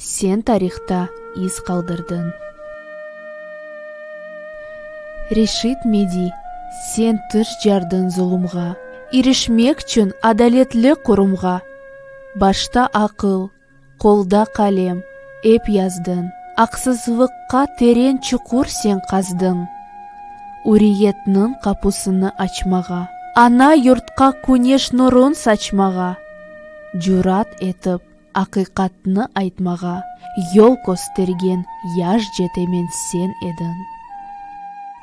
Sen tarihta iz qaldırdıñ. Reşid Medi, sen tış cardıñ zulumğa, İrişmekçün adaletli qurumğa. Başta aqıl, qolda qalem, ep yazdıñ, Aqsızlıqqa teren çuqur sen qazdıñ. Üriyetniñ qapusını açmağa, Ana yurtqa küneş nurun saçmağa, Cürat etip Aqiqatnı aytmağa yol köstergen yaş cetemen sen ediñ.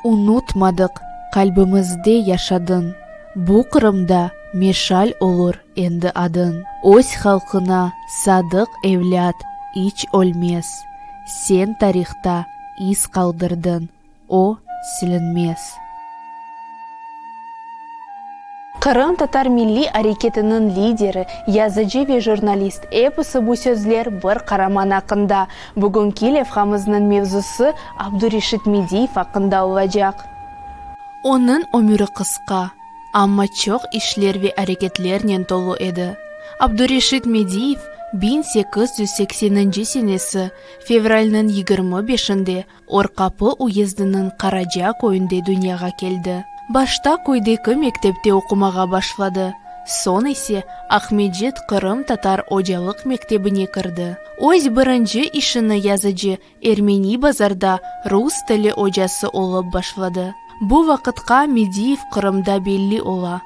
Unutmadıq, qalbimizde yaşadıñ, bu Qırımda meşal olur endi adıñ. Öz halqına sadıq evlât iç ölmez, sen tarihta iz qaldırdıñ. O, silinmez. Qırımtatar milliy areketiniñ lideri, yazıcı ve jurnalist, episi bu sözler bir qaraman aqqında. Bugünki levhamıznıñ mevzusı Abdureşit Mediyev aqqında olacaq. Onıñ ömüri qısqa, amma çoq işler ve areketlernen tolu edi. Abdureşit Mediyev 1880-nci senesi fevralniñ 25-inde Orqapı uyezdiniñ Qaraca köyünde dünyağa keldi. Başta köydeki mektepte oqumağa başladı, soñ ise Aqmecit qırımtatar ocalıq mektebine kirdi. Öz birinci işini yazıcı Ermeni Bazarda rus tili ocası olıp başladı. Bu vaqıtqa Mediyev Qırımda belli ola.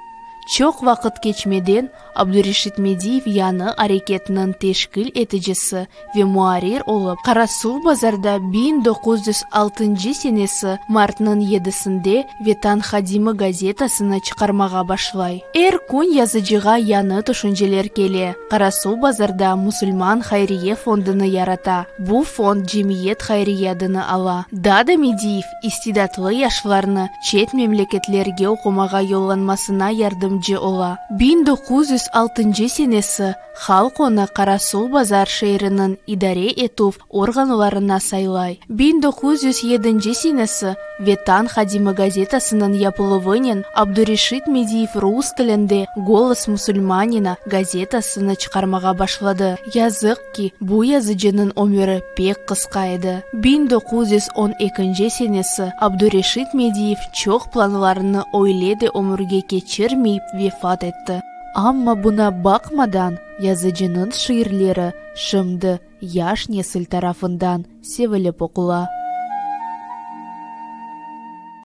Çoq vaqıt keçmeden Abdureşit Mediyev yañı areketniñ teşkil eticisi ve muarrir olıp, Qarasuvbazarda 1906 senesi martnıñ yedisinde Vetan hadimi gazetasını çıqarmağa başlay. Er kün yazıcığa yañı tüşünceler kele. Qarasuvbazarda Musulman hayriye fondunı yarata, bu fond Cemiyet hayriye adını ala. Daa da Mediyev istidatlı yaşlarnı çet memleketlerge oqumağa yollanmasına yardımcı ola. 1906 senesi halq onı Qarasuvbazar şeeriniñ idare etüv organlarına saylay. 1907 senesi Vetan hadimi gazetasınıñ yapıluvınen Abdureşit Mediyev rus tilinde Golos musulmanina gazetasını çıqarmağa başladı. Yazıq ki, bu yazıcınıñ ömüri pek qısqa edi. 1912 senesi Abdureşit Mediyev çoq planlarını öyle de ömürge keçirmeyip vefat etti. Amma buna baqmadan, yazıcınıñ şiirleri şimdi yaş nesil tarafından sevilip oqula.